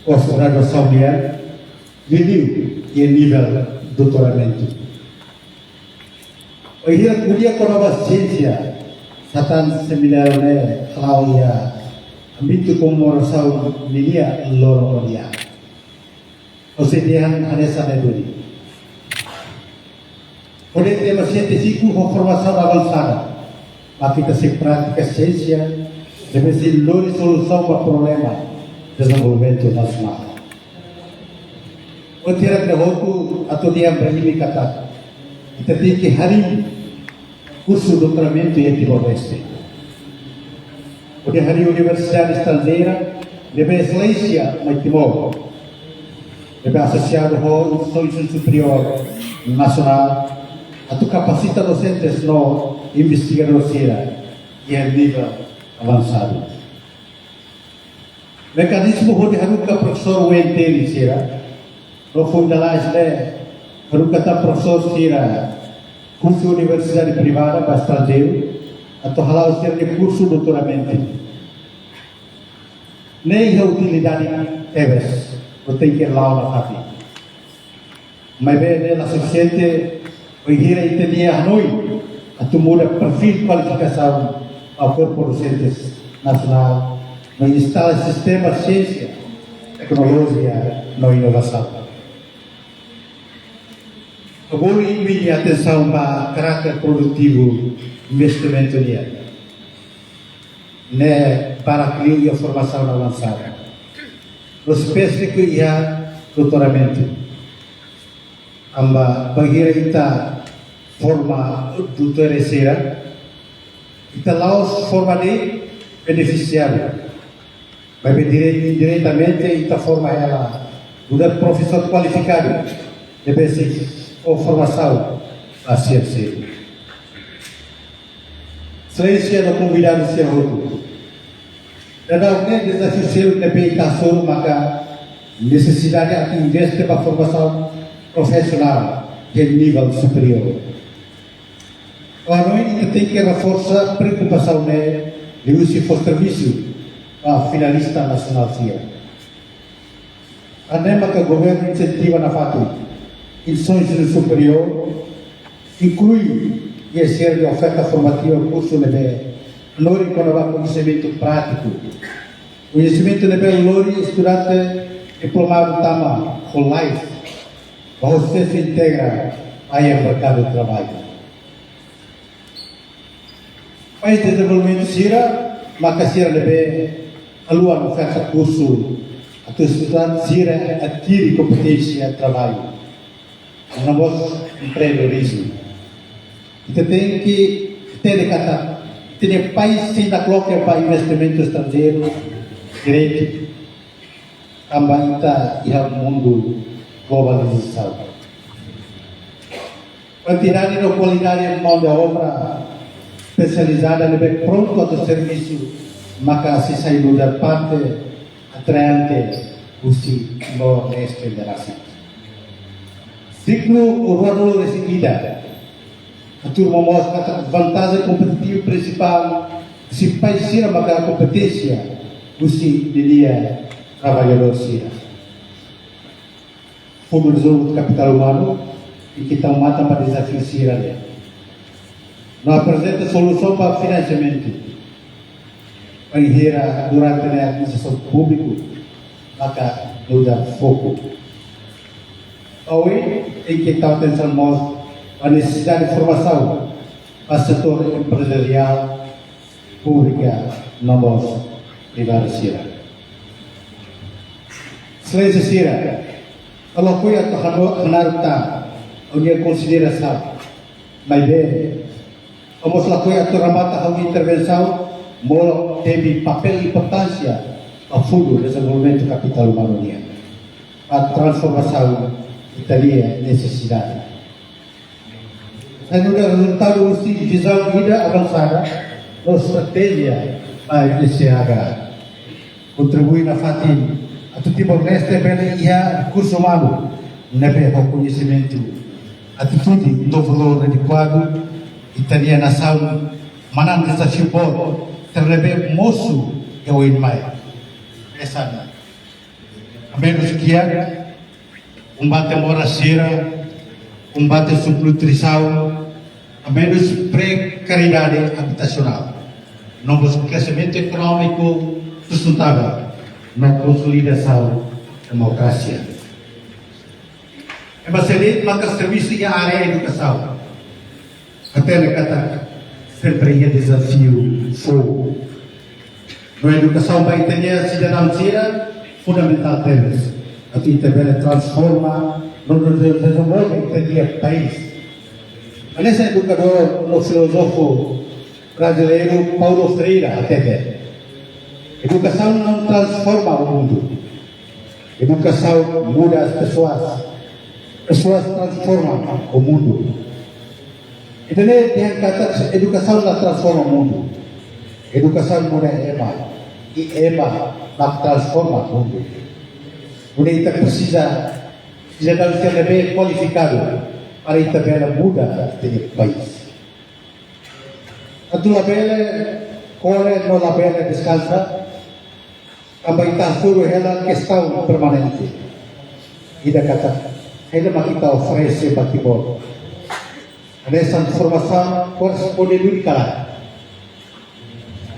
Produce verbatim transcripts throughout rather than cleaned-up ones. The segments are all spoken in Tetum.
pós-graduasaun nian, liuliu iha nivel doutoramentu. Bainhira ko'alia kona-ba siénsia, satán semináriu ne'e hala'o iha ámbitu komemorasaun ninia loron oan. Ou seja, hanesan ne'e duni. Hodi ita ema siénsia simu ho formasaun avansada, maibé ita sei pratika siénsia, ne'ebé sei lori solusaun ba problema dezenvolvimentu nasionál. Ohin ha'u hotu atu dehan ba imi katak ita tenke harii kursu doutoramentu iha Timor-Leste. Hodi harii universidade estranjeira ne'ebé exelénsia mai Timor, ne'ebé asosiadu ho instituisaun superiór nasionál, atu kapasita dosentes no investigadór sira iha nivel avansadu. Mekanizmu hodi haruka profesór U N T L sira, no fundamental ne'e haruka tan profesór sira husi universidade privada ba estranjeiru, atu hala'o sira-nia kursu doutoramentu. Ne'e iha utilidade tebes, no tenke la'o nafatin. Maibé ne'e la sufisiente, bainhira ita-nia hanoin atu muda perfíl kualifikasaun ba korpu dosentes nasionál, no instala sistema siénsia, teknolojia no inovasaun. Ha'u bolu imi-nia atensaun ba karáter produtivu investimentu nian, ne'e barak liu iha formasaun avansada, no espesífiku iha doutoramentu. Tanba bainhira ita forma doutór sira, ita la'ós forma de'it benefisiáriu, maibé dire-, indiretamente ita forma hela nu'udar profesoru kualifikadu, ne'ebé sei fó formasaun ba sira seluk. Exelénsia no konvidadu sira hotu, daudaun ne'e dezafiu seluk ne'ebé ita hasoru maka nesesidade atu investe ba formasaun profisionál iha nivel superiór. Ha'u hanoin ita tenke reforsa preokupasaun ne'e liuhusi fó servisu ba finalista nasionál sira. Hanesan ne'e maka governu insentiva nafatin instituisaun superiór, inklui iha sira-nia oferta formativa kursu ne'ebé lori kona-ba koñesimentu prátiku. Koñesimentu ne'ebé lori estudante diplomadu tama ho lais, ba ho xefe integra ba iha merkadu traballu. País dezenvolvimentu sira maka sira ne'ebé haluha oferta kursu atu estudante sira adkire kompeténsia traballu, no mós empreendedorizmu. Ita tenke hatene katak ita-nia país sei nakloke ba investimentu estranjeiru diretu, tanba ita iha mundu globalizasaun. Kuantidade no kualidade mão de obra espesializada ne'ebé prontu atu servisu maka sei sai nu'udar parte atraente husi Timor-Leste ne'e rasik. Siklu rua-nulu-resin-ida atu mós katak vantajen kompetitivu prinsipál husi país sira maka kompeténsia husi ninia traballadór sira. Fundu Dezenvolvimentu Kapitál Umanu tenke tau matan ba dezafiu sira-ne'e, no aprezenta solusaun ba finansiamentu, bainhira durante ne'e administrasaun públiku maka nu'udar foku. Ohin tenke tau atensaun mós ba nesesidade formasaun ba setór emprezariál públika no mós privadu sira. Exelénsia sira, ha'u lakohi atu hano-, hanaruk tan ha'u-nia konsiderasaun, maibé ha'u mós lakohi atu remata ha'u-nia intervensaun molok temi papél importánsia ba Fundu Dezenvolvimentu Kapitál Umanu nian ba transformasaun ita-nia nesesidade. Sai nu'udar rezultadu husi vizaun ida avansada no estratéjia ba S C H. Kontribui nafatin atu Timor-Leste bele iha rekursu umanu ne'ebé ho koñesimentu, atitude inovadora, adekuadu ita-nia nasaun manán dezafiu boot sira ne'ebé mosu iha oin mai. Hanesan Amenus kiak, kombate moras sira, kombate subnutrisaun, amenus prekariedade abitasionál, no mós kreximentu ekonómiku sustentável, no konsolidasaun demokrasia. Ema seluk maka servisu iha área edukasaun. Hatene katak sempre iha dezafiu foun. No edukasaun ba ita-nia sidadaun sira fundamentál tebes atu ita bele transforma no de-, dezenvolve ita-nia país. Hanesan edukadór no filózofu brasileiru Paulo Freire hatete: educação não transforma o mundo. Educação muda as pessoas. Pessoas transformam o mundo. Entaun, dehan katak edukasaun la transforma mundu. Edukasaun muda ema. I ema mak transforma mundu. Nune'e ita presiza sidadaun sira ne'ebé kualifikadu para ita bele muda ita-nia país. Atu labele kole no labele deskansa, tanba ita hasoru hela kestaun permanente. Ida katak, saida mak ita oferese ba Timor? Hanesan formasaun koresponde duni ka lae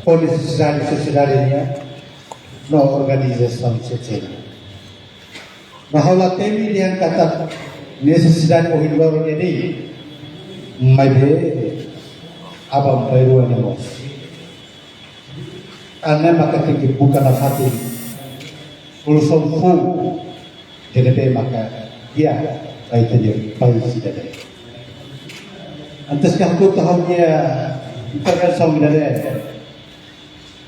ho nesesidade sosiedade nian no organizasaun sira-ne'e. No ha'u la temi dehan katak nesesidade ohin loron ne'e de'it, maibé aban-bainrua ne'e mós. Ita ne'e maka tenke buka nafatin solusaun foun ida-ne'ebé maka di'ak ba ita-nia país ida-ne'e. Antes ke ha'u kotu ha'u-nia intervensaun ida-ne'e,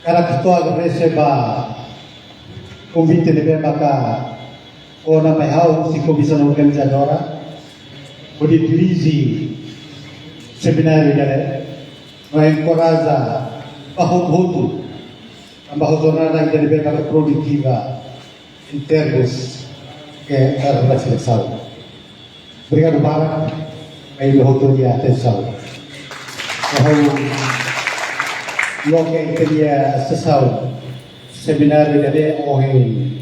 hakarak atu agradese ba konvite ne'ebé maka ona mai ha'u husi komisaun organizadora hodi dirije semináriu ida-ne'e, no enkoraja ba hotu-hotu, tanba jornada ida-ne'ebé maka produtiva em termos de reflexão. Obrigadu barak ba imi hotu nia atensaun. Ha'u loke ita-nia sesaun semináriu ida-ne'e ohin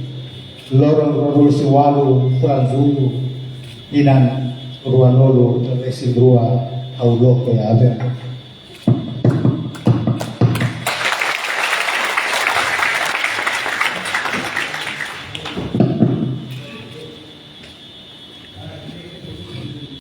loron ruanulu-resin-ualu fulan Jullu, tinan ruanulu-resin-rua, ha'u loke abertu.